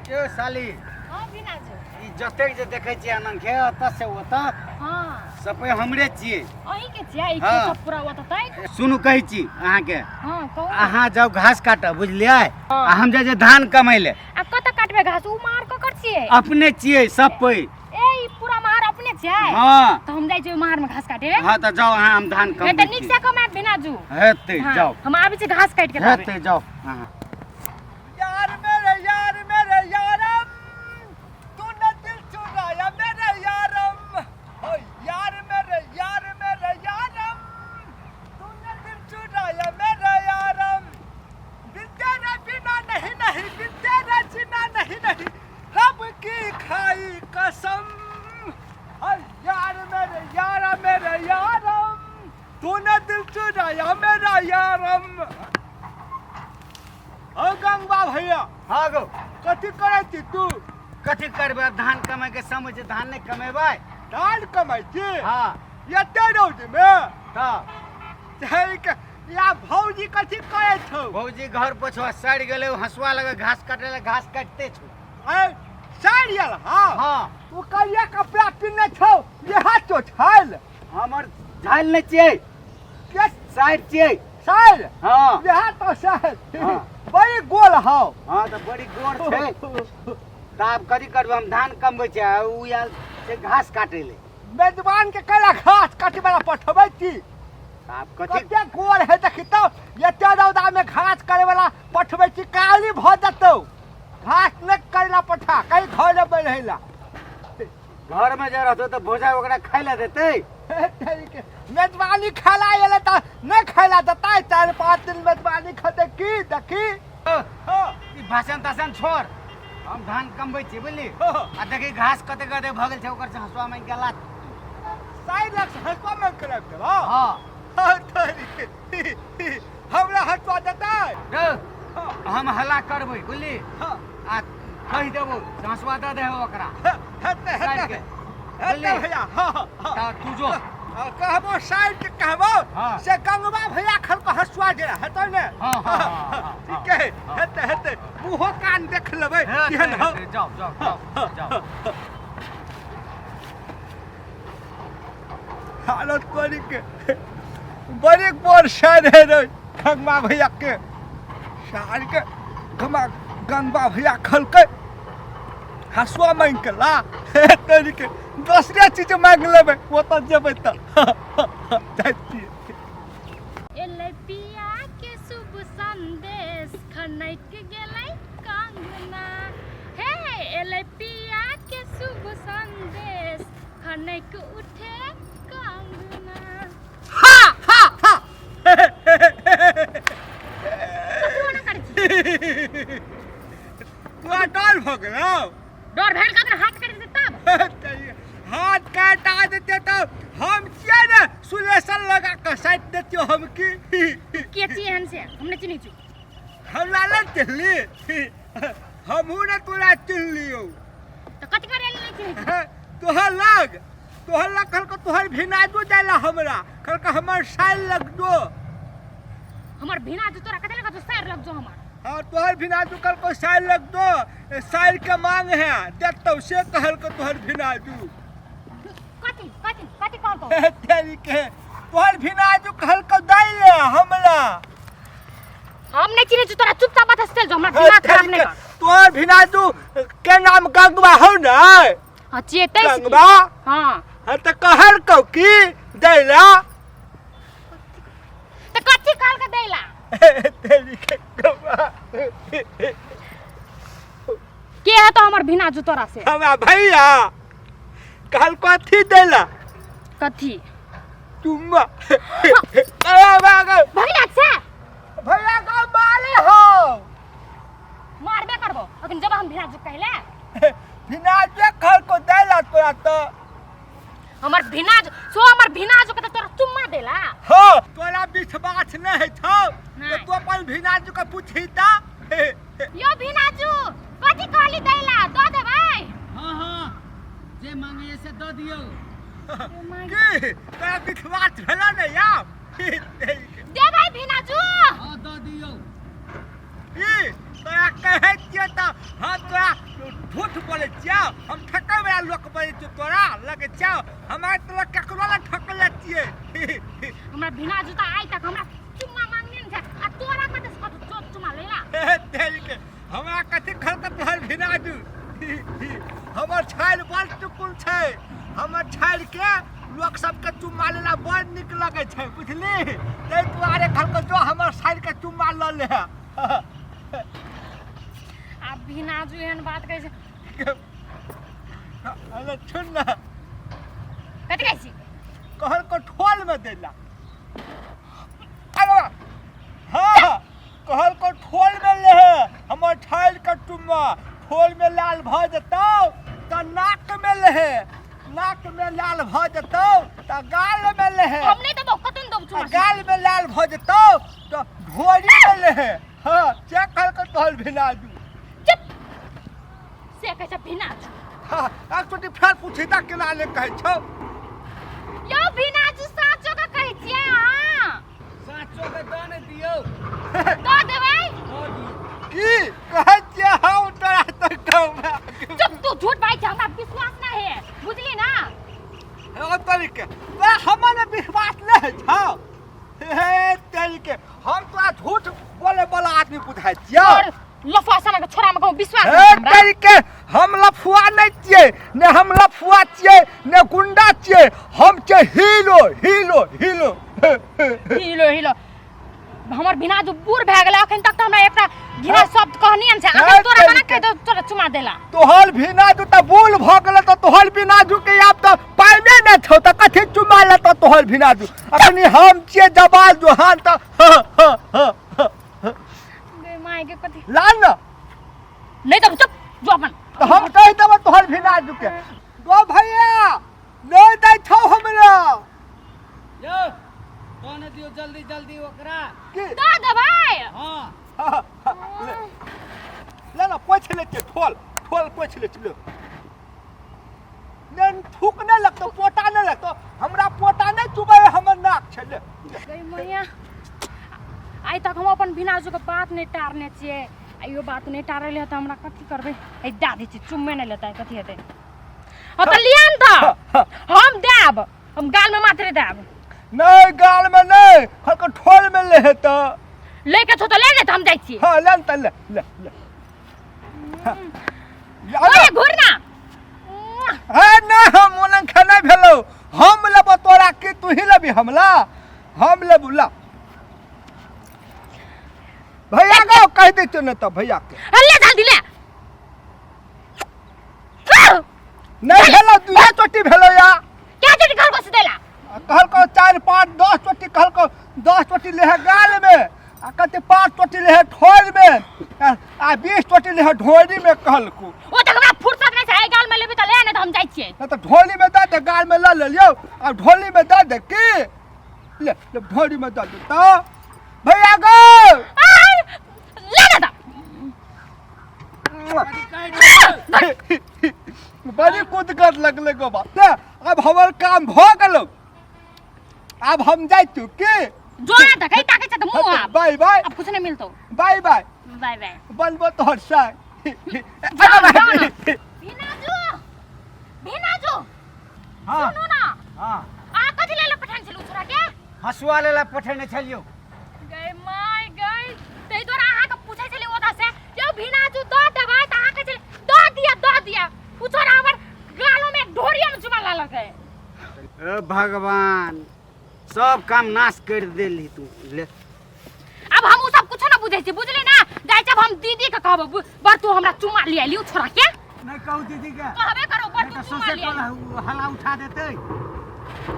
ए साली। हँ बिनाजू। ई जतेक जे देखै छियै आनंद के ओतऽ से ओतऽ हँ सपे हमरे छियै। अहीं के छियै ई हँ। खेत सब पूरा ओतऽ तक? सुनू कहै छी अहाँके। हँ कहू। अहाँ जाउ घास काटऽ बुझलियै, हँ। आ हम जाइ छियै धान कमै लए। आ कतऽ काटबै घास? उ मार ककर छियै? अपने छियै सपे। ए ई पूरा मार अपने छियै? हँ। तऽ हम जाइ छियै ओइ मार में घास काटे। हँ तऽ जाउ अहाँ, हम धान नहि कमबै तऽ नीक छी। से कमायब बिनाजू। हेतै। हँ, जाउ। हम आबै छी घास काटि के तबे। हेतै, जाउ अहाँ। यार मेरे यार मेरे यारम, तूने दिल चुराया मेरे यारम। ओ यार मेरे यार मेरे यारम, तूने दिल चुराया मेरे यारम। बिन तेरे बिना नहीं नहीं, बिन तेरे जीना नहीं नहीं, रब की खाई कसम। ओ यार मेरे यार मेरे यारम, तूने दिल चुराया मेरा यारम। ओ गंगबा भैया। हाँ गो। कथी करै छी तू? कथी करबै, आब धान कमाइ के समय छै, धान नहि कमेबै? धान कमाइ छी? हाँ। एते रौद मे? तऽ ठीक। या भौजी कथी करै छौ? भौजी घर पछुआ सड़ि गेलै, हँसुआ लगे घास काटै लए, घास काटिते छौ। ऐ सड़ि गेल? हाँ। हाँ। ओ करिया कपड़ा पिन्हने छौ, इएह तो छल। हमर झालि नहि छियै। के? साइड छियै। साइड? हाँ। इएह तो साइड। हाँ। बड़ी गोल हौ। हाँ तऽ बड़ी गोर छै। तऽ आब कथी करबै, हम धान कमबै छियै आ उ आयल छै घास काटै लए। मेजबान के कैला घास काटे वाला पठबै छी? आब कथी? कते गोर है देखी तऽ, एते रौदा में घास करे वाला पठबै छी, काली भऽ जेतौ। घास नहि करे ला पठा, कहीं घर में रहै ला। घर में जे रहतौ तऽ भोजा ओकरा खाय लए देतै? मेजबानी खाला एलै तऽ नहि खाय ला देतै? 4-5 दिन मेजबानी खेतै की देखी। हाँ। ई भाषण ताषण छोड़, हम धान कमबै छी बुझली। हाँ। आ देखी घास कते कते भऽ गेल छै, ओकर से हँसुआ मांगि के लात। 4 लाख हँसुआ मांगि के लाबि देबौ? हाँ। हाँ, हमरा हँसुआ देतै? गौ, हम हल्ला करबै बुझली। हाँ। आ कहि देबौ हँसुआ दऽ देहो ओकरा। हेतै, साइड हेतै। के। हेतै भैया। हाँ, हाँ, हाँ। तऽ तू जो। हाँ, कहबो साइड के कहबो। हाँ। से गंगवा भैया खल के हँसुआ दे हेतै ने? हाँ, हाँ, हाँ, हाँ, ठीक है। हाँ। हेतै, हेतै, मुँहो कान देख लेबै हेतै, केहन हौ। हेतै, जाउ जाउ जाउ जाउ। हालत बड़ी के बड़ी बोर साइड है रे गंगवा भैया के सार के गंगवा गंगवा भैया खलकै हँसुआ मांगि के ला। तोरी के दोसरे चीज मांगि लेबै, ओतऽ जेबै तऽ जाइ छियै। एलै पिया के शुभ संदेश, खनक गेलै कंगना। हे एलै पिया के शुभ संदेश, खनक उठे कंगना। हा हा हा। कथी ओना करै छी? तोरा डर भऽ गेलौ? डर भेल कखन हाथ काटि देतै तब? हाथ काटा देतै तऽ हम छियै ने, सुलेशन लगा कऽ साटि देतियौ हम की। के छियै एहन से हम नहि चिन्है छियौ। हमरा नहि चिन्हली? हमहूँ ने तोरा चिन्हलियौ। तऽ कथी करे नहि चिन्है छी? तोहर लग तोहर लग कहलको तोहर भिनाजो जाय ला हमरा, कहलको हमर साइल लग जो। हमर भिनाजो तोरा कथी लग जो साइल लग जो हमर? हाँ, तोहर भिनाजो कहलको साइल लग दो, साइल के मांग है देतौ से कहलको तोहर भिनाजो। कथी कथी कथी कहलको? तेरी के तोहर भिनाजो कहलको दै ले हमरा। हम नहि चिन्है छी तोरा, चुपचाप बात चल जो, हमरा दिमाग खराब नहि कर। तोहर भिनाजो के नाम गंगवा हौ ने? हाँ छियै तै से की? गंगवा? हाँ। हाँ तऽ कहलको की दै ला? तऽ कथी कहलको दै ला? तेरी के गंगवा। के है तो हमर भिनाजो तोरा से? हमरा भैया कहलको अथी दै ला। कथी? चुम्मा। अरे बागल। भैया छै? भैया का मारे हो। मारबे करबो अखन जब हम भिनाजो कहले। भिनाजो कहलको दै ला तोरा तऽ। हमर भिनाजो सो हमर भिनाजो के तऽ तोरा चुम्मा देला? हाँ, तोरा विश्वास नहीं है छौ नहीं। तो तू अपन भिनाजो के पूछही ता। यो भिनाजो कथी कहली दैला, दऽ देबै? हाँ हाँ, जे मांगे से दऽ दियौ। की तोरा विश्वास भेलो ने यार? देबै भिनाजो? हाँ दऽ दियौ। की तोरा कहै छियै तऽ हम तोरा खलक तोहर भिनाजू। हमर छालि बड़ टुकुर छै, हमर छालि के लोक सबके चुम्मा लेला बड़ नीक लगै छै, बुझली? ताहि दुआरे कहलकै जो हमर छालि के चुम्मा लऽ ले। आब भिनाजू एहन बात कहै छै। अरे सुन ने। कथी कहै छी? कहलको ठोल में देला। अरे हाँ, कहलको ठोल में ले हमर ठाइल के चुम्मा, ठोल में लाल भ जेतौ त नाक में लेहे, नाक में लाल भ जेतौ त गाल में लेहे। हम नहीं देबो, कतन देबो चुम्मा? आ गाल में लाल भ जेतौ त ढोरी में लेहे। हाँ, चेक कहलको तोहर भिनाजू। चुप, से कहै छै भिनाजू। हाँ, एक चोटी फेर पूछी त केना ने कहै छौ। यौ भिनाजू, साँचो के कहै छियै अहाँ? साँचो के दऽ ने दियौ। दऽ देबै। दऽ दियौ। की कहै छियै हम तोरा तऽ कहबै। चुप, तू झूठ बाजै छै, हमरा विश्वास नहि है, बुझली ना? ओ तरीके तोरा हमर ने विश्वास नहि होइ छौ? हे तरीके, हम तोरा झूठ बोले वाला आदमी बुझाइ छियौ? और लफुआ सनक छोरा में कहूँ विश्वास हे नहीं हमरा। तरीके, हम लफुआ नहि छियै ने, हम लफुआ छियै ने गुंडा छियै, हम छियै हीरो हीरो हीरो। हिलो हिलो। हमर बिना जो बूढ़ भए गेलै, अखन तक तऽ हमरा एकटा घिना शब्द कहनी छै। अखन तोरा केना कहि दौ तोरा चुमा देला? तोहर बिना जो तऽ बूढ़ भऽ गेलै तऽ तोहर बिना जू के आब तऽ पाइने नहि छौ तऽ कथी चुमा लेतौ तोहर बिना जू? अखनी हम छियै जवान जोहान तऽ गे माय के, कथी? लान ने। नहीं तब चुप जो अपन। तऽ हम कहि देबै तोहर बिना जू के। गो भैया, नहि दै छौ हमरा। यौ, दऽ ने दियौ जल्दी जल्दी ओकरा। की? दऽ देबै। हाँ। ले ले ना, पोछि लै छियै ठोल, ठोल पोछि लै छियै। ले, थूक नहि लगतौ, पोटा नहि लगतौ, हमरा पोटा नहि चुबै हमर नाक छै। ले। गई मैया, आइ तक हम अपन भिनाजू के बात नहि टारने छियै, आइयो बात नहि टारल है तऽ हमरा कथी करबै? एहि दए दै छियै, चुम्मे नहि लेतै, कथी हेतै? हँ तऽ लिअ ने, तऽ हम देब, हम गालमे मात्रे देब। नहि, गाल में नहि, हल्का ठोल में ले तऽ। लैके छौ तऽ ले, नहि तऽ हम जाइ छियै। हाँ, ले ने तऽ, ले ले ले। हाँ। ओए घुर ना। हे नहि, हम ओना खेनाइ भेलौ, हम लेबो तोरा कि तू ही लेबी हमला? हम लेबू, ला भैया गो, कहि दै छियौ ने तऽ भैया के। ले जल्दी ले। नहि भेलौ, दुए चोटी भेलौ या। क्या चोटी घर बस देला? कहलकौ 4 5 10 चोटी, कहलकौ 10 चोटी लेहे गाल में, आ कते 5 चोटी लेहे ठोर में, आ 20 चोटी लेहे ढोरी में कहलकौ। ओ तऽ हमरा फुर्सत नहि छै, एहि गाल में लेबी तऽ ले, नहि तऽ हम जाइ छियै। नहि तऽ ढोली में दऽ दे, गाल में लऽ लेलियौ, आ ढोली में दऽ दे की? ले ले, ढोली में दऽ दे तऽ भैया गो। आय, ले ना तऽ। बड़ी कुदगर लगले गो बा। ले, अब हमर काम भऽ गेलौ, आब हम जाइ तू की? जो ना तऽ कहीं ताकै छै तऽ मुँह आब। बाय बाय। अब कुछ नहीं मिलतो। बाय बाय। बाय बाय। बनबो तोहर साग। जाओ, जाओ ना। भिनाजू, भिनाजू। हाँ। सुनू ना। हाँ। आ कथी ले पठान छलू छोरा के? हँसुआ लेला पठेने छलियौ। गई my गई, तै द्वारा अहाँ के पूछै छली ओतऽ से, यौ भिनाजू दऽ देबै? तऽ अहाँ कहै छली दऽ दिअ, दऽ दिअ। उ छोरा हमर गालो में ढोरिया में चुमा लेलक है। ए भगवान, सब काम नाश कर देली तू, ले। अब हम उ सब कुछो ना बुझै छी, बुझली ना? जाइ छी, अब हम दीदी के कहबो, बड़ तू हमरा चुमा लिया लियौ छोरा के। नहि कहू दीदी के। कहबे करो, बड़ नहि तू तऽ चुमा सौंसे लिया। टोला हल्ला उठा देतै।